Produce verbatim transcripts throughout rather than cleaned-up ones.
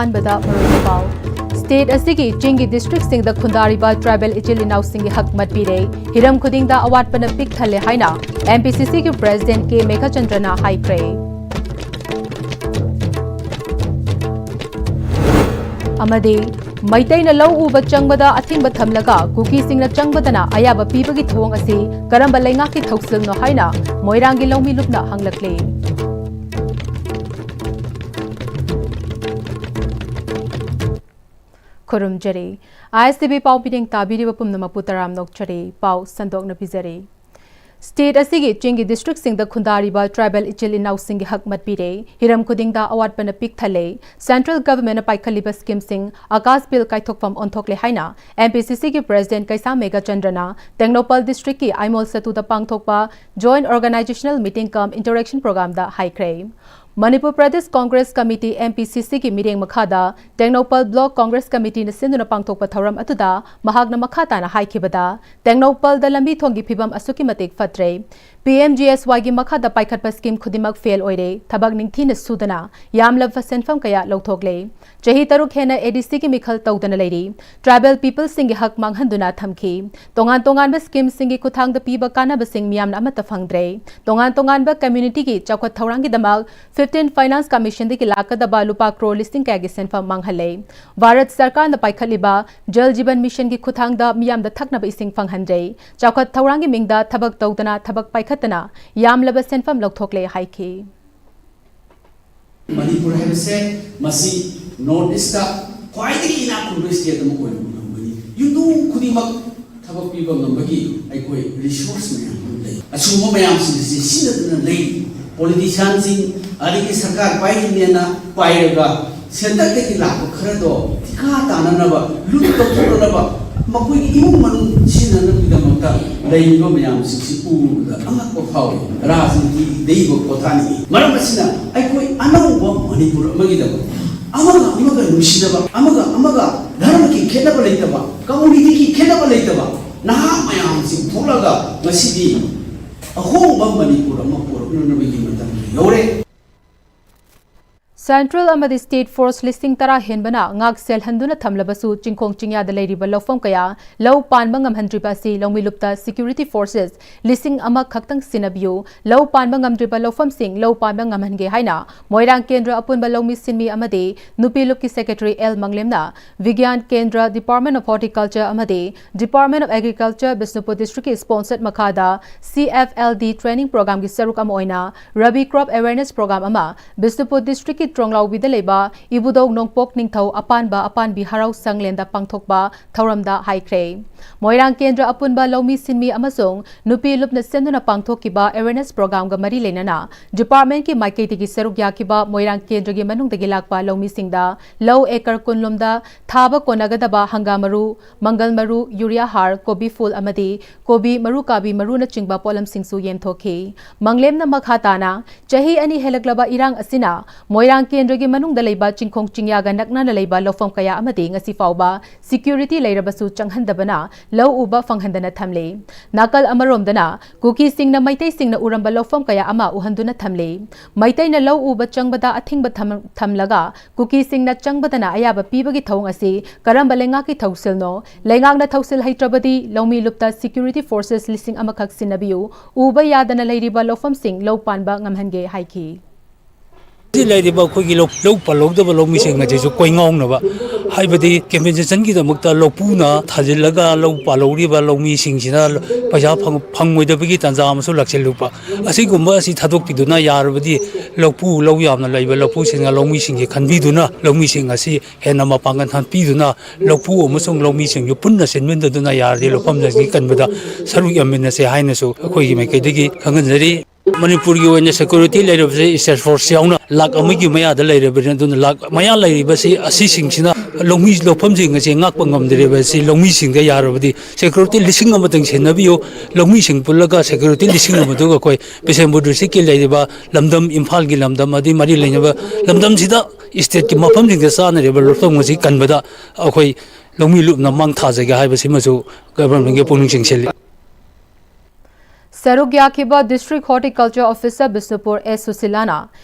ꯑꯍꯥꯟꯕꯗ ꯃꯔꯨꯑꯣꯏꯕ ꯄꯥꯎ꯫ ꯁ꯭ꯇꯦꯠ ꯑꯁꯤꯒꯤ ꯆꯤꯡꯒꯤ ꯗꯤꯁꯇ꯭ꯔꯤꯛꯁꯤꯡꯗ ꯈꯨꯟꯗꯥꯔꯤꯕ ꯇ꯭ꯔꯥꯏꯕꯦꯜ ꯏꯆꯤꯜ ꯏꯅꯥꯎꯁꯤꯡꯒꯤ ꯍꯛ ꯃꯠꯄꯤꯔꯦ꯫ ꯍꯤꯔꯝ ꯈꯨꯗꯤꯡꯗ ꯑꯋꯥꯠꯄꯅ ꯄꯤꯛ ꯊꯜꯂꯦ ꯍꯥꯏꯅ ꯑꯦꯝ ꯄꯤ ꯁꯤ ꯁꯤꯒꯤ ꯄ꯭ꯔꯦꯁꯤꯗꯦꯟꯠ ꯀꯦ ꯃꯦꯘꯆꯟꯗ꯭ꯔꯅ ꯍꯥꯏꯈ꯭ꯔꯦ꯫ ꯑꯃꯗꯤ ꯃꯩꯇꯩꯅ ꯂꯧ ꯎꯕ ꯆꯪꯕꯗ ꯑꯊꯤꯡꯕ ꯊꯝꯂꯒ ꯀꯨꯀꯤꯁꯤꯡꯅ ꯆꯪꯕꯗꯅ ꯑꯌꯥꯕ ꯄꯤꯕꯒꯤ ꯊꯧꯑꯣꯡ ꯑꯁꯤ ꯀꯔꯝꯕ ꯂꯩꯉꯥꯛꯀꯤ ꯊꯧꯁꯤꯜꯅꯣ ꯍꯥꯏꯅ ꯃꯣꯏꯔꯥꯡꯒꯤ ꯂꯧꯃꯤ ꯂꯨꯞꯅ ꯍꯪꯂꯛꯂꯤ꯫ ꯈꯨꯔꯨꯝꯖꯔꯤ꯫ ꯑꯥꯏ ꯑꯦꯁ ꯇꯤ ꯚꯤ ꯄꯥꯎ ꯄꯤꯔꯦꯡ ꯇꯥꯕꯤꯔꯤꯕ ꯄꯨꯝꯅꯃꯛꯄꯨ ꯇꯔꯥꯝꯅ ꯑꯣꯛꯆꯔꯤ꯫ ꯄꯥꯎ ꯁꯟꯗꯣꯛꯅ ꯄꯤꯖꯔꯤ꯫ ꯁ꯭ꯇꯦꯠ ꯑꯁꯤꯒꯤ ꯆꯤꯡꯒꯤ ꯗꯤꯁꯇ꯭ꯔꯤꯛꯁꯤꯡꯗ ꯈꯨꯟꯗꯥꯔꯤꯕ ꯇ꯭ꯔꯥꯏꯕꯦꯜ ꯏꯆꯤꯜ ꯏꯅꯥꯎꯁꯤꯡꯒꯤ ꯍꯛ ꯃꯠꯄꯤꯔꯦ꯫ ꯍꯤꯔꯝ ꯈꯨꯗꯤꯡꯗ ꯑꯋꯥꯠꯄꯅ ꯄꯤꯛ ꯊꯜꯂꯦ꯫ ꯁꯦꯟꯇ꯭ꯔꯦꯜ ꯒꯚꯔꯟꯃꯦꯟꯠꯅ ꯄꯥꯏꯈꯠꯂꯤꯕ ꯁ꯭ꯀꯤꯝꯁꯤꯡ ꯑꯀꯥꯁ ꯕꯤꯜ ꯀꯥꯏꯊꯣꯛꯐꯝ ꯑꯣꯟꯊꯣꯛꯂꯦ ꯍꯥꯏꯅ ꯑꯦꯝ ꯄꯤ ꯁꯤ ꯁꯤꯒꯤ ꯄ꯭ꯔꯦꯁꯤꯗꯦꯟꯠ ꯀꯩꯁꯥꯝ ꯃꯦꯘꯆꯟꯗ꯭ꯔꯅ ꯇꯦꯡꯅꯧꯄꯜ ꯗꯤꯁꯇ꯭ꯔꯤꯛꯀꯤ ꯑꯥꯏꯃꯣꯜ ꯁꯦꯇꯨꯗ ꯄꯥꯡꯊꯣꯛꯄ ꯖꯣꯏꯟꯠ ꯑꯣꯔꯒꯅꯥꯏꯖꯦꯁꯅꯦꯜ ꯃꯤꯇꯤꯡ ꯀꯝ ꯏꯟꯇꯔꯦꯛꯁꯟ ꯄ꯭ꯔꯣꯒ꯭ꯔꯥꯝꯗ ꯍꯥꯏꯈ꯭ꯔꯦ꯫ Manipur Pradesh Congress committee, M P ꯁꯤ ꯁꯤꯒꯤ ꯃꯤꯠꯌꯦꯡ ꯃꯈꯥꯗ ꯇꯦꯡꯅꯧꯄꯜ ꯕ꯭ꯂꯣꯛ ꯀꯣꯡꯒ꯭ꯔꯦꯁ ꯀꯃꯤꯇꯤꯅ ꯁꯤꯟꯗꯨꯅ ꯄꯥꯡꯊꯣꯛꯄ ꯊꯧꯔꯝ ꯑꯗꯨꯗ ꯃꯍꯥꯛꯅ ꯃꯈꯥ ꯇꯥꯅ ꯍꯥꯏꯈꯤꯕꯗ, ꯇꯦꯡꯅꯧꯄꯜꯗ ꯂꯝꯕꯤ ꯊꯣꯡꯒꯤ ꯐꯤꯕꯝ ꯑꯁꯨꯛꯀꯤ ꯃꯇꯤꯛ ꯐꯠꯇ꯭ꯔꯦ꯫ ꯄꯤ ꯑꯦꯝ ꯖꯤ ꯑꯦꯁ ꯋꯥꯏꯒꯤ ꯃꯈꯥꯗ ꯄꯥꯏꯈꯠꯄ ꯁ꯭ꯀꯤꯝ ꯈꯨꯗꯤꯡꯃꯛ ꯐꯦꯜ ꯑꯣꯏꯔꯦ꯫ ꯊꯕꯛ ꯅꯤꯡꯊꯤꯅ ꯁꯨꯗꯅ ꯌꯥꯝꯂꯕ ꯁꯦꯟꯐꯝ ꯀꯌꯥ ꯂꯧꯊꯣꯛꯂꯦ꯫ ꯆꯍꯤ ꯇꯔꯨꯛ ꯍꯦꯟꯅ ꯑꯦ ꯗꯤ ꯁꯤꯒꯤ ꯃꯤꯈꯜ ꯇꯧꯗꯅ ꯂꯩꯔꯤ꯫ ꯇ꯭ꯔꯥꯏꯕꯦꯜ ꯄꯤꯄꯜꯁꯤꯡꯒꯤ ꯍꯛ ꯃꯥꯡꯍꯟꯗꯨꯅ ꯊꯝꯈꯤ꯫ ꯇꯣꯉꯥꯟ ꯇꯣꯉꯥꯟꯕ ꯁ꯭ꯀꯤꯝꯁꯤꯡꯒꯤ ꯈꯨꯠꯊꯥꯡꯗ ꯄꯤꯕ ꯀꯥꯟꯅꯕꯁꯤꯡ ꯃꯤꯌꯥꯝꯅ ꯑꯃꯠꯇ ꯐꯪꯗ꯭ꯔꯦ꯫ ꯇꯣꯉꯥꯟ ꯇꯣꯉꯥꯟꯕ ꯀꯝꯃ꯭ꯌꯨꯅꯤꯇꯤꯒꯤ ꯆꯥꯎꯈꯠ ꯊꯧꯔꯥꯡꯒꯤꯗꯃꯛ ꯐꯤꯐꯇꯤꯟ ꯐꯥꯏꯅꯥꯟꯁ ꯀꯃꯤꯁꯟꯗꯒꯤ ꯂꯥꯛꯀꯗꯕ ꯂꯨꯄꯥ ꯀ꯭ꯔꯣꯔ ꯂꯤꯁꯤꯡ ꯀꯌꯥꯒꯤ ꯁꯦꯟꯐꯝ ꯃꯥꯡꯍꯜꯂꯦ꯫ ꯚꯥꯔꯠ ꯁꯔꯀꯥꯔꯅ ꯄꯥꯏꯈꯠꯂꯤꯕ ꯖꯜ ꯖꯤꯕꯟ ꯃꯤꯁꯟꯒꯤ ꯈꯨꯠꯊꯥꯡꯗ ꯃꯤꯌꯥꯝꯗ ꯊꯛꯅꯕ ꯏꯁꯤꯡ ꯐꯪꯍꯟꯗ꯭ꯔꯦ꯫ ꯆꯥꯎꯈꯠ ꯊꯧꯔꯥꯡꯒꯤ ꯃꯤꯡꯗ ꯊꯕꯛ ꯇꯧꯗꯅ, ꯊꯕꯛ ꯄꯥꯏꯈꯠꯇꯅ ꯌꯥꯝꯂꯕ ꯁꯦꯟꯐꯝ ꯂꯧꯊꯣꯛꯂꯦ ꯍꯥꯏꯈꯤ꯫ ꯃꯅꯤꯄꯨꯔ ꯍꯥꯏꯕꯁꯦ ꯃꯁꯤ ꯅꯣꯔꯠ ꯏꯁꯇ ꯈ꯭ꯋꯥꯏꯗꯒꯤ ꯏꯅꯥꯛ ꯈꯨꯟꯕ ꯁ꯭ꯇꯦꯠ ꯑꯃ ꯑꯣꯏꯅ ꯎꯔꯝꯒꯅꯤ꯫ ꯌꯨꯝꯊꯣꯡ ꯈꯨꯗꯤꯡꯃꯛ ꯊꯕꯛ ꯄꯤꯕ ꯉꯝꯕꯒꯤ ꯑꯩꯈꯣꯏ ꯔꯤꯁꯣꯔꯁ ꯃꯌꯥꯝ ꯑꯃ ꯂꯩ꯫ ꯑꯁꯤꯒꯨꯝꯕ ꯃꯌꯥꯝꯁꯤꯡ ꯑꯁꯤ ꯁꯤꯖꯤꯟꯅꯗꯨꯅ ꯂꯩꯔꯤ꯫ ꯄꯣꯂꯤꯇꯤꯁꯤꯌꯥꯟꯁꯤꯡ ꯑꯗꯒꯤ ꯁꯔꯀꯥꯔ ꯄꯥꯏꯔꯤꯅꯦꯅ ꯄꯥꯏꯔꯒ ꯁꯦꯟꯇꯔꯗꯒꯤ ꯂꯥꯛꯄ ꯈꯔꯗꯣ ꯊꯤꯀꯥ ꯇꯥꯅꯅꯕ, ꯂꯨꯠ ꯇꯧꯊꯣꯛꯅꯅꯕ, ꯃꯈꯣꯏꯒꯤ ꯏꯃꯨꯡ ꯃꯅꯨꯡ ꯁꯤꯖꯤꯟꯅꯅꯕꯒꯤꯗꯃꯛꯇ ꯂꯩꯔꯤꯕ ꯃꯌꯥꯝꯁꯤꯡꯁꯤ ꯎꯕꯗ ꯑꯉꯛꯄ ꯐꯥꯎꯏ꯫ ꯔꯥꯖꯅꯤꯇꯤꯗꯩꯕ ꯄꯣꯊꯥꯅꯤꯡꯉꯤ꯫ ꯃꯔꯝ ꯑꯁꯤꯅ ꯑꯩꯈꯣꯏ ꯑꯅꯧꯕ ꯃꯅꯤꯄꯨꯔ ꯑꯃꯒꯤꯗꯃꯛ ꯑꯃꯒ ꯑꯃꯒ ꯅꯨꯡꯁꯤꯅꯕ, ꯑꯃꯒ ꯑꯃꯒ ꯙꯔꯃꯒꯤ ꯈꯦꯠꯅꯕ ꯂꯩꯇꯕ, ꯀꯝꯃꯨꯅꯤꯇꯤꯒꯤ ꯈꯦꯠꯅꯕ ꯂꯩꯇꯕ ꯅꯍꯥ ꯃꯌꯥꯝꯁꯤꯡ ꯊꯣꯛꯂꯒ ꯉꯁꯤꯗꯤ ꯑꯍꯣꯡꯕ ꯃꯅꯤꯄꯨꯔ ꯑꯃ ꯄꯨꯔꯛꯅꯅꯕꯒꯤ ꯃꯇꯝ ꯌꯧꯔꯦ꯫ Central ꯑꯃꯗꯤ State Force ꯂꯤꯁꯤꯡ ꯇꯔꯥ ꯍꯦꯟꯕꯅ ꯉꯥꯛ ꯁꯦꯜꯍꯟꯗꯨꯅ ꯊꯝꯂꯕꯁꯨ, ꯆꯤꯡꯈꯣꯡ ꯆꯤꯡꯌꯥꯗ ꯂꯩꯔꯤꯕ ꯂꯧꯐꯝ ꯀꯌꯥ ꯂꯧ ꯄꯥꯟꯕ ꯉꯝꯍꯟꯗ꯭ꯔꯤꯕ ꯑꯁꯤ ꯂꯧꯃꯤꯂꯨꯞꯇ Security Forces ꯂꯤꯁꯤꯡ ꯑꯃ ꯈꯛꯇꯪ ꯁꯤꯟꯅꯕꯤꯌꯨ, ꯂꯧ ꯄꯥꯟꯕ ꯉꯝꯗ꯭ꯔꯤꯕ ꯂꯧꯐꯝꯁꯤꯡ ꯂꯧ ꯄꯥꯟꯕ ꯉꯝꯍꯟꯒꯦ ꯍꯥꯏꯅ ꯃꯣꯏꯔꯥꯡ ꯀꯦꯟꯗ꯭ꯔ ꯑꯄꯨꯟꯕ ꯂꯧꯃꯤ ꯁꯤꯟꯃꯤ ꯑꯃꯗꯤ ꯅꯨꯄꯤ ꯂꯨꯞꯀꯤ Secretary ꯑꯦꯜ ꯃꯪꯂꯦꯝꯅ ꯕꯤꯒ꯭ꯌꯥꯟ ꯀꯦꯟꯗ꯭ꯔ, Department of Horticulture ꯑꯃꯗꯤ Department of Agriculture, Bishnupur District ꯀꯤ sponsored ꯃꯈꯥꯗ C F L D training program ꯒꯤ ꯁꯔꯨꯛ ꯑꯃ ꯑꯣꯏꯅ Rabi Crop Awareness Program ꯑꯃ ꯕꯤꯁꯅꯨꯄꯨꯔ District ꯀꯤ ꯇ꯭ꯔꯣꯡꯂꯥꯎꯕꯤꯗ ꯂꯩꯕ ꯏꯕꯨꯙꯧ ꯅꯣꯡꯄꯣꯛ ꯅꯤꯡꯊꯧ ꯑꯄꯥꯟꯕ ꯑꯄꯥꯟꯕꯤ ꯍꯔꯥꯎ ꯁꯪꯂꯦꯟꯗ ꯄꯥꯡꯊꯣꯛꯄ ꯊꯧꯔꯝꯗ ꯍꯥꯏꯈ꯭ꯔꯦ꯫ ꯃꯣꯏꯔꯥꯡ ꯀꯦꯟꯗ꯭ꯔ ꯑꯄꯨꯟꯕ ꯂꯧꯃꯤ ꯁꯤꯟꯃꯤ ꯑꯃꯁꯨꯡ ꯅꯨꯄꯤ ꯂꯨꯞꯅ ꯁꯤꯟꯗꯨꯅ ꯄꯥꯡꯊꯣꯛꯈꯤꯕ awareness program ꯒ ꯃꯔꯤ ꯂꯩꯅꯅ department ꯀꯤ ꯃꯥꯏꯀꯩꯗꯒꯤ ꯁꯔꯨꯛ ꯌꯥꯈꯤꯕ ꯃꯣꯏꯔꯥꯡ ꯀꯦꯟꯗ꯭ꯔꯒꯤ ꯃꯅꯨꯡꯗꯒꯤ ꯂꯥꯛꯄ ꯂꯧꯃꯤꯁꯤꯡꯗ ꯂꯧ acre ꯀꯨꯟ ꯂꯣꯝꯗ ꯊꯥꯕ ꯀꯣꯟꯅꯒꯗꯕ ꯍꯪꯒꯥꯝ ꯃꯔꯨ, ꯃꯪꯒꯜ ꯃꯔꯨ, ꯌꯨꯔꯤꯌꯥ ꯍꯥꯔ, ꯀꯣꯕꯤ ꯐꯨꯜ ꯑꯃꯗꯤ ꯀꯣꯕꯤ, ꯃꯔꯨ ꯀꯥꯕꯤ ꯃꯔꯨꯅꯆꯤꯡꯕ ꯄꯣꯠꯂꯝꯁꯤꯡꯁꯨ ꯌꯦꯟꯊꯣꯛꯈꯤ꯫ ꯃꯪꯂꯦꯝꯅ ꯃꯈꯥ ꯇꯥꯅ, ꯆꯍꯤ ꯑꯅꯤ ꯍꯦꯜꯂꯛꯂꯕ ꯏꯔꯥꯡ ꯑꯁꯤꯅ ꯃꯣꯏꯔꯥꯡ ꯀꯦꯟꯗ꯭ꯔꯒꯤ ꯃꯅꯨꯡꯗ ꯂꯩꯕ ꯆꯤꯡꯈꯣꯡ ꯆꯤꯡꯌꯥꯒ ꯅꯛꯅꯅ ꯂꯩꯕ ꯂꯧꯐꯝ ꯀꯌꯥ ꯑꯃꯗꯤ ꯉꯁꯤ ꯐꯥꯎꯕ security ꯂꯩꯔꯕꯁꯨ ꯆꯪꯍꯟꯗꯕꯅ ꯂꯧ ꯎꯕ ꯐꯪꯍꯟꯗꯅ ꯊꯝꯂꯤ꯫ ꯅꯥꯀꯜ ꯑꯃꯔꯣꯝꯗꯅ ꯀꯨꯀꯤꯁꯤꯡꯅ ꯃꯩꯇꯩꯁꯤꯡꯅ ꯎꯔꯝꯕ ꯂꯧꯐꯝ ꯀꯌꯥ ꯑꯃ ꯎꯍꯟꯗꯨꯅ ꯊꯝꯂꯤ꯫ ꯃꯩꯇꯩꯅ ꯂꯧ ꯎꯕ ꯆꯪꯕꯗ ꯑꯊꯤꯡꯕ ꯊꯝ-, ꯊꯝꯂꯒ ꯀꯨꯀꯤꯁꯤꯡꯅ ꯆꯪꯕꯗꯅ ꯑꯌꯥꯕ ꯄꯤꯕꯒꯤ ꯊꯧꯑꯣꯡ ꯑꯁꯤ ꯀꯔꯝꯕ ꯂꯩꯉꯥꯛꯀꯤ ꯊꯧꯁꯤꯜꯅꯣ? ꯂꯩꯉꯥꯛꯅ ꯊꯧꯁꯤꯜ ꯍꯩꯇ꯭ꯔꯕꯗꯤ ꯂꯧꯃꯤ ꯂꯨꯞꯇ Security Forces ꯂꯤꯁꯤꯡ ꯑꯃꯈꯛ ꯁꯤꯟꯅꯕꯤꯌꯨ, ꯎꯕ ꯌꯥꯗꯅ ꯂꯩꯔꯤꯕ ꯂꯧꯐꯝꯁꯤꯡ ꯂꯧ ꯄꯥꯟꯕ ꯉꯝꯍꯟꯒꯦ ꯍꯥꯏꯈꯤ꯫ ꯍꯧꯖꯤꯛ ꯂꯩꯔꯤꯕ ꯑꯩꯈꯣꯏꯒꯤ ꯂꯧ, ꯂꯧ ꯄꯥꯜꯍꯧꯗꯕ ꯂꯧꯃꯤꯁꯤꯡ ꯑꯁꯤꯁꯨ ꯀꯣꯏꯉꯥꯎꯅꯕ, ꯍꯥꯏꯕꯗꯤ compensation ꯒꯤꯗꯃꯛꯇ ꯂꯧꯄꯨꯅ ꯊꯥꯖꯤꯜꯂꯒ ꯂꯧ ꯄꯥꯜꯍꯧꯔꯤꯕ ꯂꯧꯃꯤꯁꯤꯡꯁꯤꯅ ꯄꯩꯁꯥ ꯐꯪ-, ꯐꯪꯉꯣꯏꯗꯕꯒꯤ ꯇꯥꯟꯖꯥ ꯑꯃꯁꯨ ꯂꯥꯛꯁꯤꯜꯂꯨꯕ꯫ ꯑꯁꯤꯒꯨꯝꯕ ꯑꯁꯤ ꯊꯥꯗꯣꯛꯄꯤꯗꯨꯅ ꯌꯥꯔꯕꯗꯤ ꯂꯧꯄꯨ, ꯂꯧ ꯌꯥꯝꯅ ꯂꯩꯕ ꯂꯧꯄꯨꯁꯤꯡꯅ ꯂꯧꯃꯤꯁꯤꯡꯒꯤ ꯈꯟꯕꯤꯗꯨꯅ ꯂꯧꯃꯤꯁꯤꯡ ꯑꯁꯤ ꯍꯦꯟꯅ ꯃꯄꯥꯡꯒꯜ ꯍꯟꯕꯤꯗꯨꯅ ꯂꯧꯄꯨ ꯑꯃꯁꯨꯡ ꯂꯧꯃꯤꯁꯤꯡꯁꯨ ꯄꯨꯟꯅ ꯆꯦꯟꯃꯤꯟꯅꯗꯨꯅ ꯌꯥꯔꯗꯤ ꯂꯧꯐꯝꯁꯤꯡꯁꯤ ꯀꯟꯕꯗ ꯁꯔꯨꯛ ꯌꯥꯃꯤꯟꯅꯁꯦ ꯍꯥꯏꯅꯁꯨ ꯑꯩꯈꯣꯏꯒꯤ ꯃꯥꯏꯀꯩꯗꯒꯤ ꯈꯪꯍꯟꯖꯔꯤ꯫ ꯃꯅꯤꯄꯨꯔꯒꯤ ꯑꯣꯏꯅ security ꯂꯩꯔꯕꯁꯦ State Force ꯌꯥꯎꯅ ꯂꯥꯈ ꯑꯃꯒꯤ ꯃꯌꯥꯗ ꯂꯩꯔꯕꯅꯤ꯫ ꯑꯗꯨꯅ ꯂꯥꯈ ꯃꯌꯥ ꯂꯩꯔꯤꯕꯁꯤ, ꯑꯁꯤꯁꯤꯡꯁꯤꯅ ꯂꯧꯃꯤ, ꯂꯧꯐꯝꯁꯤꯡ ꯑꯁꯤ ꯉꯥꯛꯄ ꯉꯝꯗ꯭ꯔꯤꯕꯁꯤ ꯂꯧꯃꯤꯁꯤꯡꯗ ꯌꯥꯔꯕꯗꯤ security ꯂꯤꯁꯤꯡ ꯑꯃꯇꯪ ꯁꯤꯟꯅꯕꯤꯌꯨ꯫ ꯂꯧꯃꯤꯁꯤꯡ ꯄꯨꯜꯂꯒ security ꯂꯤꯁꯤꯡ ꯑꯃꯗꯨꯒ ꯑꯩꯈꯣꯏ ꯕꯤꯁꯦꯝꯄꯨꯔ district ꯀꯤ ꯂꯩꯔꯤꯕ ꯂꯝꯗꯝ, ꯏꯝꯐꯥꯜꯒꯤ ꯂꯝꯗꯝ ꯑꯗꯩ ꯃꯔꯤ ꯂꯩꯅꯕ ꯂꯝꯗꯝꯁꯤꯗ state ꯀꯤ ꯃꯐꯝꯁꯤꯡꯗ ꯆꯥꯅꯔꯤꯕ ꯂꯧꯐꯝ ꯑꯁꯤ ꯀꯟꯕꯗ ꯑꯩꯈꯣꯏ ꯂꯧꯃꯤ ꯂꯨꯞꯅ ꯃꯥꯡ ꯊꯥꯖꯒꯦ ꯍꯥꯏꯕꯁꯤꯃꯁꯨ government ꯀꯤ ꯄꯨꯛꯅꯤꯡ ꯆꯤꯡꯁꯤꯜꯂꯤ꯫ ꯁꯔꯨꯛ ꯌꯥꯈꯤꯕ District Horticulture Officer ꯕꯤꯁꯅꯨꯄꯨꯔ ꯑꯦꯁ ꯁꯨꯁꯤꯂꯥꯅ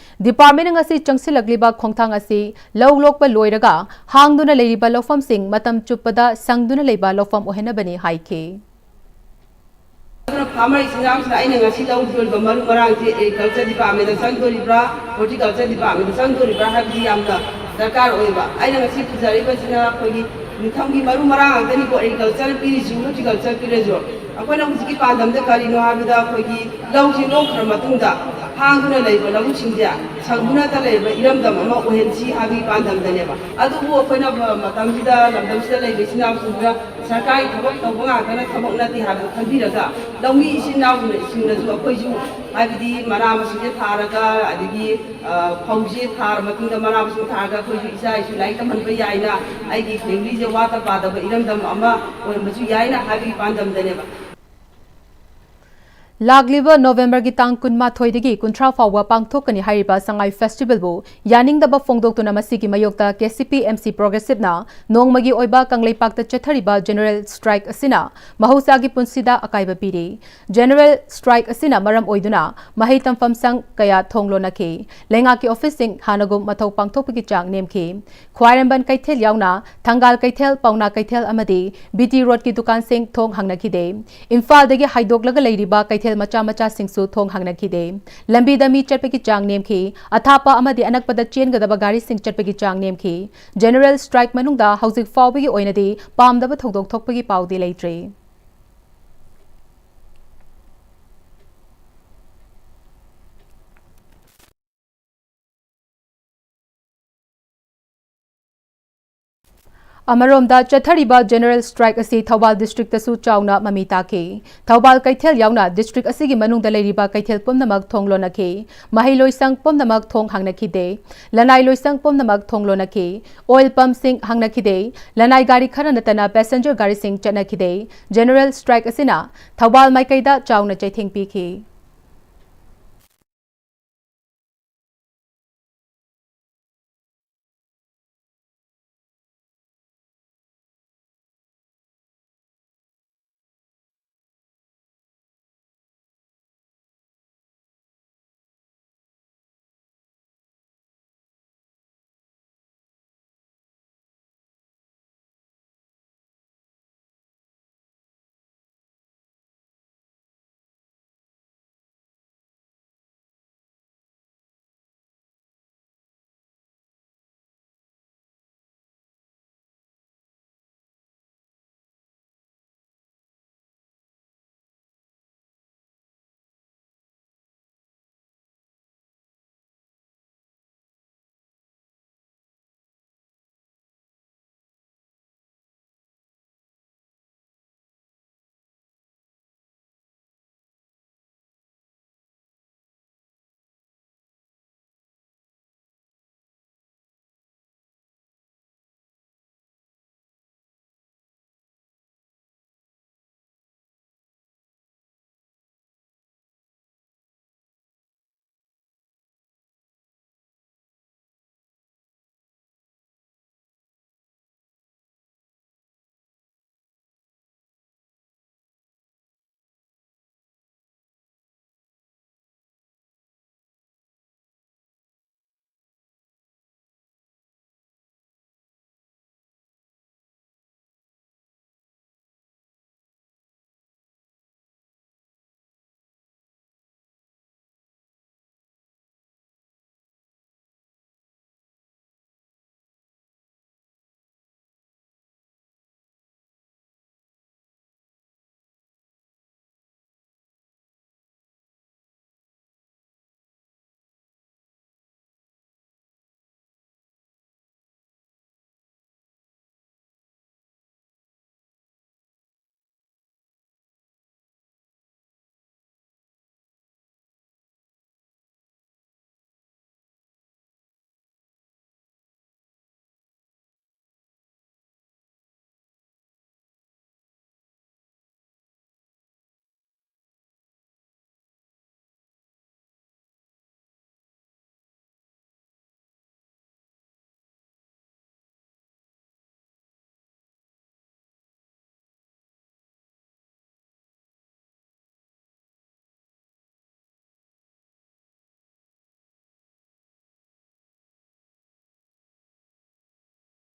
department ꯑꯁꯤ ꯆꯪꯁꯤꯜꯂꯛꯂꯤꯕ ꯈꯣꯡꯊꯥꯡ ꯑꯁꯤ ꯂꯧ ꯂꯣꯛꯄ ꯂꯣꯏꯔꯒ ꯍꯥꯡꯗꯨꯅ ꯂꯩꯔꯤꯕ ꯂꯧꯐꯝꯁꯤꯡ ꯃꯇꯝ ꯆꯨꯞꯄꯗ ꯁꯪꯗꯨꯅ ꯂꯩꯕ ꯂꯧꯐꯝ ꯑꯣꯏꯍꯟꯅꯕꯅꯤ ꯍꯥꯏꯈꯤ꯫ ꯑꯗꯨꯅ farmer ꯏꯆꯤꯟ ꯏꯅꯥꯎꯁꯤꯡꯅ ꯑꯩꯅ ꯉꯁꯤ ꯂꯧꯗꯣꯔꯤꯕ ꯃꯔꯨ ꯃꯔꯥꯡꯁꯦ agriculture department ꯆꯪꯗꯣꯔꯤꯕ꯭ꯔꯥ, horticulture department ꯆꯪꯗꯣꯔꯤꯕ꯭ꯔꯥ ꯍꯥꯏꯕꯗꯤ ꯌꯥꯝꯅ ꯗꯔꯀꯥꯔ ꯑꯣꯏꯌꯦꯕ꯫ ꯑꯩꯅ ꯉꯁꯤ ꯄꯨꯖꯔꯛꯏꯕꯁꯤꯅ ꯑꯩꯈꯣꯏꯒꯤ ꯅꯤꯡꯊꯝꯒꯤ ꯃꯔꯨ ꯃꯔꯥꯡ ꯉꯥꯛꯇꯅꯤꯀꯣ, agriculture ꯄꯤꯔꯤꯁꯨ, horticulture ꯄꯤꯔꯁꯨ꯫ ꯑꯩꯈꯣꯏꯅ ꯍꯧꯖꯤꯛꯀꯤ ꯄꯥꯟꯗꯝꯗ ꯀꯔꯤꯅꯣ ꯍꯥꯏꯕꯗ, ꯑꯩꯈꯣꯏꯒꯤ ꯂꯧꯁꯤ ꯂꯣꯛꯈ꯭ꯔ ꯃꯇꯨꯡꯗ ꯍꯥꯡꯗꯨꯅ ꯂꯩꯕ ꯂꯧꯕꯨꯛꯁꯤꯡꯁꯦ ꯁꯪꯗꯨꯅꯇ ꯂꯩꯕ ꯏꯔꯝꯗꯝ ꯑꯃ ꯑꯣꯏꯍꯟꯁꯤ ꯍꯥꯏꯕꯒꯤ ꯄꯥꯟꯗꯝꯗꯅꯦꯕ꯫ ꯑꯗꯨꯕꯨ ꯑꯩꯈꯣꯏꯅ ꯃꯇꯝꯁꯤꯗ, ꯂꯝꯗꯝꯁꯤꯗ ꯂꯩꯕ ꯏꯆꯤꯟ ꯏꯅꯥꯎꯁꯤꯡꯁꯤꯗ ꯁꯔꯀꯥꯔꯒꯤ ꯊꯕꯛ ꯇꯧꯕ ꯉꯥꯛꯇꯅ ꯊꯕꯛ ꯅꯠꯇꯦ ꯍꯥꯏꯕꯗꯨ ꯈꯟꯕꯤꯔꯒ, ꯂꯧꯃꯤ ꯏꯆꯤꯟ ꯏꯅꯥꯎꯁꯤꯡꯅꯁꯨ ꯑꯩꯈꯣꯏꯁꯨ, ꯍꯥꯏꯕꯗꯤ ꯃꯅꯥ ꯃꯁꯤꯡꯁꯦ ꯊꯥꯔꯒ, ꯑꯗꯒꯤ ꯑ, ꯐꯧꯁꯦ ꯊꯥꯔ ꯃꯇꯨꯡꯗ ꯃꯅꯥ ꯃꯁꯤꯡ ꯊꯥꯔꯒ ꯑꯩꯈꯣꯏꯁꯨ ꯏꯆꯥ ꯏꯁꯨ ꯂꯥꯏꯔꯤꯛ ꯇꯝꯍꯟꯕ ꯌꯥꯏꯅ, ꯑꯩꯒꯤ familyꯁꯦ ꯋꯥꯠꯇ ꯄꯥꯗꯕ ꯏꯔꯝꯗꯝ ꯑꯃ ꯑꯣꯏꯍꯟꯕꯁꯨ ꯌꯥꯏꯅ ꯍꯥꯏꯕꯒꯤ ꯄꯥꯟꯗꯝꯗꯅꯦꯕ꯫ ꯂꯥꯛꯂꯤꯕ Novemberꯒꯤ ꯇꯥꯡ ꯀꯨꯟꯃꯥꯊꯣꯏꯗꯒꯤ ꯀꯨꯟꯊ꯭ꯔꯥ ꯐꯥꯎꯕ ꯄꯥꯡꯊꯣꯛꯀꯅꯤ ꯍꯥꯏꯔꯤꯕ ꯁꯉꯥꯏ festivalꯕꯨ ꯌꯥꯅꯤꯡꯗꯕ ꯐꯣꯡꯗꯣꯛꯇꯨꯅ ꯃꯁꯤꯒꯤ ꯃꯥꯌꯣꯛꯇ KCP MC Progressiveꯅ ꯅꯣꯡꯃꯒꯤ ꯑꯣꯏꯕ ꯀꯪꯂꯩꯄꯥꯛꯇ ꯆꯠꯊꯔꯤꯕ general strike ꯑꯁꯤꯅ ꯃꯍꯧꯁꯥꯒꯤ ꯄꯨꯟꯁꯤꯗ ꯑꯀꯥꯏꯕ ꯄꯤꯔꯤ꯫ General strike ꯑꯁꯤꯅ ꯃꯔꯝ ꯑꯣꯏꯗꯨꯅ ꯃꯍꯩ ꯇꯝꯐꯝ ꯁꯪ ꯀꯌꯥ ꯊꯣꯡ ꯂꯣꯟꯅꯈꯤ꯫ ꯂꯩꯉꯥꯛꯀꯤ officeꯁꯤꯡ ꯍꯥꯟꯅꯒꯨꯝ ꯃꯊꯧ ꯄꯥꯡꯊꯣꯛꯄꯒꯤ ꯆꯥꯡ ꯅꯦꯝꯈꯤ꯫ ꯈ꯭ꯋꯥꯏꯔꯝꯕꯟ ꯀꯩꯊꯦꯜ ꯌꯥꯎꯅ ꯊꯪꯒꯥꯜ ꯀꯩꯊꯦꯜ, ꯄꯥꯎꯅꯥ ꯀꯩꯊꯦꯜ ꯑꯃꯗꯤ BT Roadꯀꯤ ꯗꯨꯀꯥꯟꯁꯤꯡ ꯊꯣꯡ ꯍꯥꯡꯅꯈꯤꯗꯦ꯫ ꯏꯝꯐꯥꯜꯗꯒꯤ ꯍꯥꯏꯗꯣꯛꯂꯒ ꯂꯩꯔꯤꯕ ꯀꯩꯊꯦꯜ ꯃꯆꯥ ꯃꯆꯥꯁꯤꯡꯁꯨ ꯊꯣꯡ ꯍꯥꯡꯅꯈꯤꯗꯦ꯫ ꯂꯝꯕꯤꯗ ꯃꯤ ꯆꯠꯄꯒꯤ ꯆꯥꯡ ꯅꯦꯝꯈꯤ꯫ ꯑꯊꯥꯞꯄ ꯑꯃꯗꯤ ꯑꯅꯛꯄꯗ ꯆꯦꯟꯒꯗꯕ ꯒꯥꯔꯤꯁꯤꯡ ꯆꯠꯄꯒꯤ ꯆꯥꯡ ꯅꯦꯝꯈꯤ꯫ General strike ꯃꯅꯨꯡꯗ ꯍꯧꯖꯤꯛ ꯐꯥꯎꯕꯒꯤ ꯑꯣꯏꯅꯗꯤ ꯄꯥꯝꯗꯕ ꯊꯧꯗꯣꯛ ꯊꯣꯛꯄꯒꯤ ꯄꯥꯎꯗꯤ ꯂꯩꯇ꯭ꯔꯤ꯫ ꯑꯃꯔꯣꯝꯗ, ꯆꯠꯊꯔꯤꯕ general strike ꯑꯁꯤ ꯊꯧꯕꯥꯜ districtꯇꯁꯨ ꯆꯥꯎꯅ ꯃꯃꯤ ꯇꯥꯈꯤ꯫ ꯊꯧꯕꯥꯜ ꯀꯩꯊꯦꯜ ꯌꯥꯎꯅ district ꯑꯁꯤꯒꯤ ꯃꯅꯨꯡꯗ ꯂꯩꯔꯤꯕ ꯀꯩꯊꯦꯜ ꯄꯨꯝꯅꯃꯛ ꯊꯣꯡ ꯂꯣꯟꯅꯈꯤ꯫ ꯃꯍꯩ ꯂꯣꯏꯁꯪ ꯄꯨꯝꯅꯃꯛ ꯊꯣꯡ ꯍꯥꯡꯅꯈꯤꯗꯦ꯫ ꯂꯅꯥꯏ ꯂꯣꯏꯁꯪ ꯄꯨꯝꯅꯃꯛ ꯊꯣꯡ ꯂꯣꯟꯅꯈꯤ꯫ Oil pumpꯁꯤꯡ ꯍꯥꯡꯅꯈꯤꯗꯦ꯫ ꯂꯅꯥꯏ ꯒꯥꯔꯤ ꯈꯔ ꯅꯠꯇꯅ passenger ꯒꯥꯔꯤꯁꯤꯡ ꯆꯠꯅꯈꯤꯗꯦ꯫ General strike ꯑꯁꯤꯅ ꯊꯧꯕꯥꯜ ꯃꯥꯏꯀꯩꯗ ꯆꯥꯎꯅ ꯆꯩꯊꯦꯡ ꯄꯤꯈꯤ꯫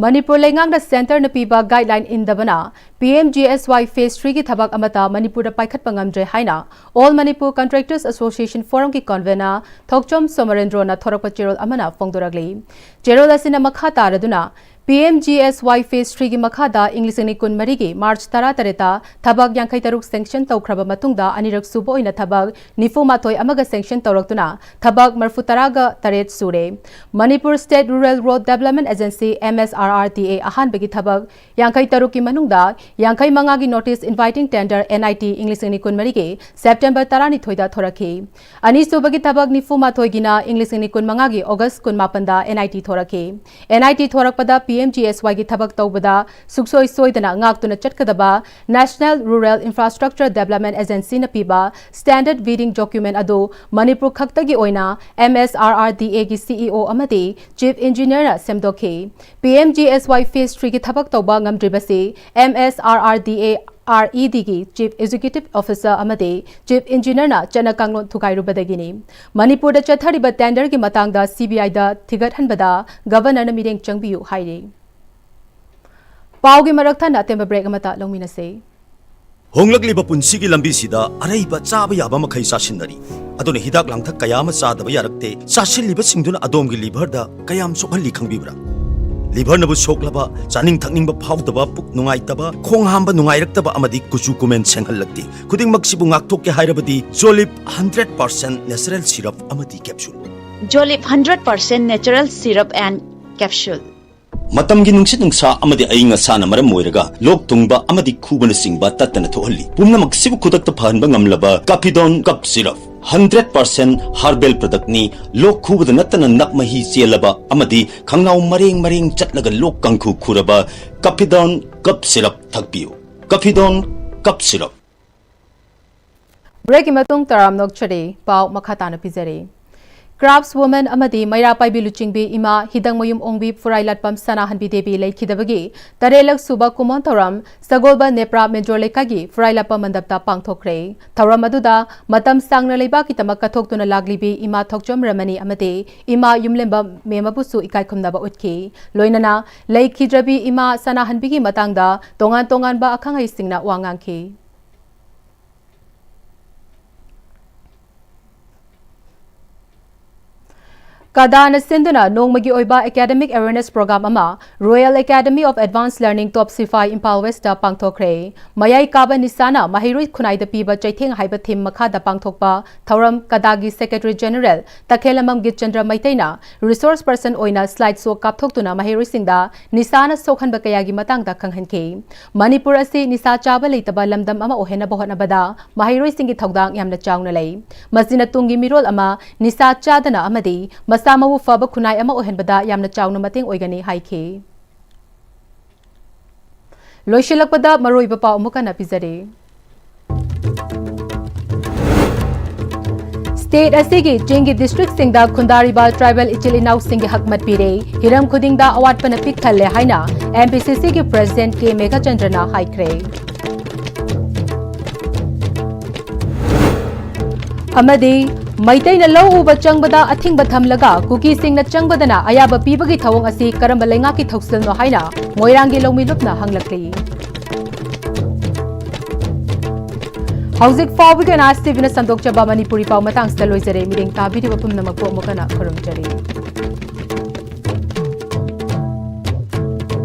ꯃꯅꯤꯄꯨꯔ ꯂꯩꯉꯥꯛꯅ ꯁꯦꯟꯇꯔꯅ ꯄꯤꯕ guideline ꯏꯟꯗꯕꯅ P M G S Y Phase Three ꯒꯤ ꯊꯕꯛ ꯑꯃꯠꯇ ꯃꯅꯤꯄꯨꯔꯗ ꯄꯥꯏꯈꯠꯄ ꯉꯝꯗ꯭ꯔꯦ ꯍꯥꯏꯅ All Manipur Contractors Association Forum ꯒꯤ convener ꯊꯣꯛꯆꯣꯝ ꯁꯣꯃꯔꯦꯟꯗ꯭ꯔꯣꯅ ꯊꯣꯔꯛꯄ ꯆꯦꯔꯣꯜ ꯑꯃꯅ ꯐꯣꯡꯗꯣꯔꯛꯂꯤ꯫ ꯆꯦꯔꯣꯜ ꯑꯁꯤꯅ ꯃꯈꯥ ꯇꯥꯔꯗꯨꯅ, P M G S Y Phase Three ꯒꯤ ꯃꯈꯥꯗ ꯏꯪ ꯂꯤꯁꯤꯡ ꯑꯅꯤ ꯀꯨꯟꯃꯔꯤꯒꯤ March ꯇꯔꯥꯇꯔꯦꯠꯇ ꯊꯕꯛ ꯌꯥꯡꯈꯩ ꯇꯔꯨꯛ sanction ꯇꯧꯈ꯭ꯔꯕ ꯃꯇꯨꯡꯗ, ꯑꯅꯤꯔꯛ ꯁꯨꯕ ꯑꯣꯏꯅ ꯊꯕꯛ ꯅꯤꯐꯨ ꯃꯥꯊꯣꯏ ꯑꯃꯒ sanction ꯇꯧꯔꯛꯇꯨꯅ ꯊꯕꯛ ꯃꯔꯤꯐꯨ ꯇꯔꯥꯒ ꯇꯔꯦꯠ ꯁꯨꯔꯦ꯫ Manipur State Rural Road Development Agency, M S R R D A, ꯑꯍꯥꯟꯕꯒꯤ ꯊꯕꯛ ꯌꯥꯡꯈꯩ ꯇꯔꯨꯛꯀꯤ ꯃꯅꯨꯡꯗ ꯌꯥꯡꯈꯩ ꯃꯉꯥꯒꯤ notice inviting tender, N I T, ꯏꯪ ꯂꯤꯁꯤꯡ ꯑꯅꯤ ꯀꯨꯟꯃꯔꯤꯒꯤ September ꯇꯔꯥꯅꯤꯊꯣꯏꯗ ꯊꯣꯔꯛꯈꯤ꯫ ꯑꯅꯤꯁꯨꯕꯒꯤ ꯊꯕꯛ ꯅꯤꯐꯨ ꯃꯥꯊꯣꯏꯒꯤꯅ ꯏꯪ ꯂꯤꯁꯤꯡ ꯑꯅꯤ ꯀꯨꯟꯃꯉꯥꯒꯤ August ꯀꯨꯟꯃꯥꯄꯟꯗ N I T ꯊꯣꯔꯛꯈꯤ꯫ N I T ꯊꯣꯔꯛꯄꯗ P M G S Y ꯒꯤ ꯊꯕꯛ ꯇꯧꯕꯗ ꯁꯨꯛꯁꯣꯏ ꯁꯣꯏꯗꯅ ꯉꯥꯛꯇꯨꯅ ꯆꯠꯀꯗꯕ National Rural Infrastructure Development Agency ꯅ ꯄꯤꯕ standard bidding document ꯑꯗꯨ ꯃꯅꯤꯄꯨꯔ ꯈꯛꯇꯒꯤ ꯑꯣꯏꯅ M S R R D A ꯒꯤ C E O ꯑꯃꯗꯤ Chief Engineer ꯅ ꯁꯦꯝꯗꯣꯛꯈꯤ꯫ P M G S Y Phase Three ꯒꯤ ꯊꯕꯛ ꯇꯧꯕ ꯉꯝꯗ꯭ꯔꯤꯕꯁꯤ M S R R D A R E D ꯒꯤ Chief Executive Officer ꯑꯃꯗꯤ Chief Engineer ꯅ ꯆꯠꯅ ꯀꯥꯡꯂꯣꯟ ꯊꯨꯒꯥꯏꯔꯨꯕꯗꯒꯤꯅꯤ꯫ ꯃꯅꯤꯄꯨꯔꯗ ꯆꯠꯊꯔꯤꯕ tender ꯒꯤ ꯃꯇꯥꯡꯗ C B I the ꯊꯤꯒꯠꯍꯟꯕꯗ Governor ꯅ ꯃꯤꯠꯌꯦꯡ ꯆꯪꯕꯤꯌꯨ ꯍꯥꯏꯔꯤ꯫ ꯄꯥꯎꯒꯤ ꯃꯔꯛ ꯊꯠꯅ ꯑꯇꯦꯟꯕ break ꯑꯃꯠꯇ ꯂꯧꯃꯤꯟꯅꯁꯤ꯫ ꯍꯣꯡꯂꯛꯂꯤꯕ ꯄꯨꯟꯁꯤꯒꯤ ꯂꯝꯕꯤꯁꯤꯗ ꯑꯔꯩꯕ ꯆꯥꯕ ꯌꯥꯕ ꯃꯈꯩ ꯆꯥꯁꯤꯟꯅꯔꯤ꯫ ꯑꯗꯨꯅ ꯍꯤꯗꯥꯛ ꯂꯥꯡꯊꯛ ꯀꯌꯥ ꯑꯃ ꯆꯥꯗꯕ ꯌꯥꯔꯛꯇꯦ꯫ ꯆꯥꯁꯤꯜꯂꯤꯕꯁꯤꯡꯗꯨꯅ ꯑꯗꯣꯝꯒꯤ liver ꯗ ꯀꯌꯥꯝ ꯁꯣꯛꯍꯜꯂꯤ ꯈꯪꯕꯤꯕ꯭ꯔꯥ? Liver ꯅꯕꯨ ꯁꯣꯛꯂꯕ, ꯆꯥꯅꯤꯡ ꯊꯛꯅꯤꯡꯕ ꯐꯥꯎꯗꯕ, ꯄꯨꯛ ꯅꯨꯡꯉꯥꯏꯇꯕ, ꯈꯣꯡ ꯍꯥꯝꯕ ꯅꯨꯡꯉꯥꯏꯔꯛꯇꯕ ꯑꯃꯗꯤ ꯀꯨꯆꯨ ꯀꯨꯃꯦꯟ ꯁꯦꯡꯍꯜꯂꯛꯇꯦ꯫ ꯈꯨꯗꯤꯡꯃꯛꯁꯤꯕꯨ ꯉꯥꯛꯊꯣꯛꯀꯦ ꯍꯥꯏꯔꯕꯗꯤ Jolip hundred percent natural syrup ꯑꯃꯗꯤ capsule꯫ Jolip hundred percent natural syrup and capsule꯫ ꯃꯇꯝꯒꯤ ꯅꯨꯡꯁꯤꯠ ꯅꯨꯡꯁꯥ ꯑꯃꯗꯤ ꯑꯏꯪ ꯑꯁꯥꯅ ꯃꯔꯝ ꯑꯣꯏꯔꯒ ꯂꯣꯛ ꯊꯨꯡꯕ ꯑꯃꯗꯤ ꯈꯨꯕꯅꯆꯤꯡꯕ ꯇꯠꯇꯅ ꯊꯣꯛꯍꯜꯂꯤ꯫ ꯄꯨꯝꯅꯃꯛꯁꯤꯕꯨ ꯈꯨꯗꯛꯇ ꯐꯍꯟꯕ ꯉꯝꯂꯕ Capidon Cough Syrup, hundred percent herbal product ꯅꯤ꯫ ꯂꯣꯛ ꯈꯨꯕꯗ ꯅꯠꯇꯅ ꯅꯞ ꯃꯍꯤ ꯆꯦꯜꯂꯕ ꯑꯃꯗꯤ ꯈꯪꯅꯥꯎ ꯃꯔꯦꯡ ꯃꯔꯦꯡ ꯆꯠꯂꯒ ꯂꯣꯛ ꯀꯥꯡꯈꯨ ꯈꯨꯔꯕ Capidon Cough Syrup ꯊꯛꯄꯤꯌꯨ꯫ Capidon Cough Syrup꯫ Break ꯀꯤ ꯃꯇꯨꯡ ꯇꯔꯥꯝ ꯅꯣꯛꯆꯔꯤ꯫ ꯄꯥꯎ ꯃꯈꯥ ꯇꯥꯅ ꯄꯤꯖꯔꯤ꯫ Crafts woman ꯑꯃꯗꯤ ꯃꯩꯔꯥ ꯄꯥꯏꯕꯤ ꯂꯨꯆꯤꯡꯕꯤ ꯏꯃꯥ ꯍꯤꯗꯪꯃꯌꯨꯝ ꯑꯣꯡꯕꯤ ꯐꯨꯔꯥꯏꯂꯥꯠꯄꯝ ꯁꯅꯥꯍꯟꯕꯤ ꯗꯦꯕꯤ ꯂꯩꯈꯤꯗꯕꯒꯤ ꯇꯔꯦꯠꯂꯛ ꯁꯨꯕ ꯀꯨꯝꯑꯣꯟ ꯊꯧꯔꯝ ꯁꯒꯣꯜꯕꯟ ꯅꯦꯄ꯭ꯔꯥ ꯃꯦꯟꯖꯣꯔ ꯂꯩꯀꯥꯏꯒꯤ ꯐꯨꯔꯥꯏꯂꯥꯠꯄꯝ ꯃꯟꯗꯞꯇ ꯄꯥꯡꯊꯣꯛꯈ꯭ꯔꯦ꯫ ꯊꯧꯔꯝ ꯑꯗꯨꯗ ꯃꯇꯝ ꯁꯥꯡꯅ ꯂꯩꯕꯥꯛꯀꯤꯗꯃꯛ ꯀꯠꯊꯣꯛꯇꯨꯅ ꯂꯥꯛꯂꯤꯕꯤ ꯏꯃꯥ ꯊꯣꯛꯆꯣꯝ ꯔꯃꯅꯤ ꯑꯃꯗꯤ ꯏꯃꯥ ꯌꯨꯝꯂꯦꯝꯕ ꯃꯦꯝ ꯑꯕꯨꯁꯨ ꯏꯀꯥꯏ ꯈꯨꯝꯅꯕ ꯎꯠꯈꯤ꯫ ꯂꯣꯏꯅꯅ ꯂꯩꯈꯤꯗ꯭ꯔꯕꯤ ꯏꯃꯥ ꯁꯅꯥꯍꯟꯕꯤꯒꯤ ꯃꯇꯥꯡꯗ ꯇꯣꯉꯥꯟ ꯇꯣꯉꯥꯟꯕ ꯑꯈꯪ ꯑꯍꯩꯁꯤꯡꯅ ꯋꯥ ꯉꯥꯡꯈꯤ꯫ ꯀꯗꯥꯅ ꯁꯤꯟꯗꯨꯅ ꯅꯣꯡꯃꯒꯤ ꯑꯣꯏꯕ academic awareness program ꯑꯃ Royal Academy of Advanced Learning, ꯇꯣꯞ ꯁꯤꯐꯥꯏ, ꯏꯝꯐꯥꯜ ꯋꯦꯁꯇ ꯄꯥꯡꯊꯣꯛꯈ꯭ꯔꯦ꯫ ꯃꯌꯥꯏ ꯀꯥꯕ ꯅꯤꯁꯥꯅ ꯃꯍꯩꯔꯣꯏ ꯈꯨꯟꯅꯥꯏꯗ ꯄꯤꯕ ꯆꯩꯊꯦꯡ ꯍꯥꯏꯕ theme ꯃꯈꯥꯗ ꯄꯥꯡꯊꯣꯛꯄ ꯊꯧꯔꯝ ꯀꯗꯥꯒꯤ Secretary General ꯇꯈꯦꯜꯂꯝꯕꯝ ꯒꯤꯠꯆꯟꯗ꯭ꯔ ꯃꯩꯇꯩꯅ resource person ꯑꯣꯏꯅ slide show ꯀꯥꯞꯊꯣꯛꯇꯨꯅ ꯃꯍꯩꯔꯣꯏꯁꯤꯡꯗ ꯅꯤꯁꯥꯅ ꯁꯣꯛꯍꯟꯕ ꯀꯌꯥꯒꯤ ꯃꯇꯥꯡꯗ ꯈꯪꯍꯟꯈꯤ꯫ ꯃꯅꯤꯄꯨꯔ ꯑꯁꯤ ꯅꯤꯁꯥ ꯆꯥꯕ ꯂꯩꯇꯕ ꯂꯝꯗꯝ ꯑꯃ ꯑꯣꯏꯍꯟꯅꯕ ꯍꯣꯠꯅꯕꯗ ꯃꯍꯩꯔꯣꯏꯁꯤꯡꯒꯤ ꯊꯧꯗꯥꯡ ꯌꯥꯝꯅ ꯆꯥꯎꯅ ꯂꯩ꯫ ꯃꯁꯤꯅ ꯇꯨꯡꯒꯤ ꯃꯤꯔꯣꯜ ꯑꯃ ꯅꯤꯁꯥ ꯆꯥꯗꯅ ꯑꯃꯗꯤ ꯃꯁꯥ ꯃꯎ ꯐꯕ ꯈꯨꯟꯅꯥꯏ ꯑꯃ ꯑꯣꯏꯍꯟꯕꯗ ꯌꯥꯝꯅ ꯆꯥꯎꯅ ꯃꯇꯦꯡ ꯑꯣꯏꯒꯅꯤ ꯍꯥꯏꯈꯤ꯫ ꯂꯣꯏꯁꯤꯜꯂꯛꯄꯗ ꯃꯔꯨꯑꯣꯏꯕ ꯄꯥꯎ ꯑꯃꯨꯛ ꯍꯟꯅ ꯄꯤꯖꯔꯤ꯫ State ꯑꯁꯤꯒꯤ ꯆꯤꯡꯒꯤ districtꯁꯤꯡꯗ ꯈꯨꯟꯗꯥꯔꯤꯕ tribal ꯏꯆꯤꯜ ꯏꯅꯥꯎꯁꯤꯡꯒꯤ ꯍꯛ ꯃꯠ ꯄꯤꯔꯦ꯫ ꯍꯤꯔꯝ ꯈꯨꯗꯤꯡꯗ ꯑꯋꯥꯠꯄꯅ ꯄꯤꯛ ꯊꯜꯂꯦ ꯍꯥꯏꯅ MPCCꯒꯤ President ꯀꯦ ꯃꯦꯘꯆꯟꯗ꯭ꯔꯅ ꯍꯥꯏꯈ꯭ꯔꯦ꯫ ꯑꯃꯗꯤ ꯃꯩꯇꯩꯅ ꯂꯧ ꯎꯕ ꯆꯪꯕꯗ ꯑꯊꯤꯡꯕ ꯊꯝꯂꯒ ꯀꯨꯀꯤꯁꯤꯡꯅ ꯆꯪꯕꯗꯅ ꯑꯌꯥꯕ ꯄꯤꯕꯒꯤ ꯊꯧꯑꯣꯡ ꯑꯁꯤ ꯀꯔꯝꯕ ꯂꯩꯉꯥꯛꯀꯤ ꯊꯧꯁꯤꯜꯅꯣ ꯍꯥꯏꯅ ꯃꯣꯏꯔꯥꯡꯒꯤ ꯂꯧꯃꯤ ꯂꯨꯞꯅ ꯍꯪꯂꯛꯂꯤ꯫ ꯍꯧꯖꯤꯛ ꯐꯥꯎꯕꯒꯤ ꯑꯣꯏꯅ ꯁꯤꯕꯤꯅ ꯁꯟꯗꯣꯛꯆꯕ ꯃꯅꯤꯄꯨꯔꯤ ꯄꯥꯎ ꯃꯇꯥꯡꯁꯤꯗ ꯂꯣꯏꯖꯔꯦ꯫ ꯃꯤꯠꯌꯦꯡ ꯇꯥꯕꯤꯔꯤꯕ ꯄꯨꯝꯅꯃꯛꯄꯨ ꯑꯃꯨꯛ ꯍꯟꯅ ꯈꯨꯔꯨꯝꯖꯔꯤ꯫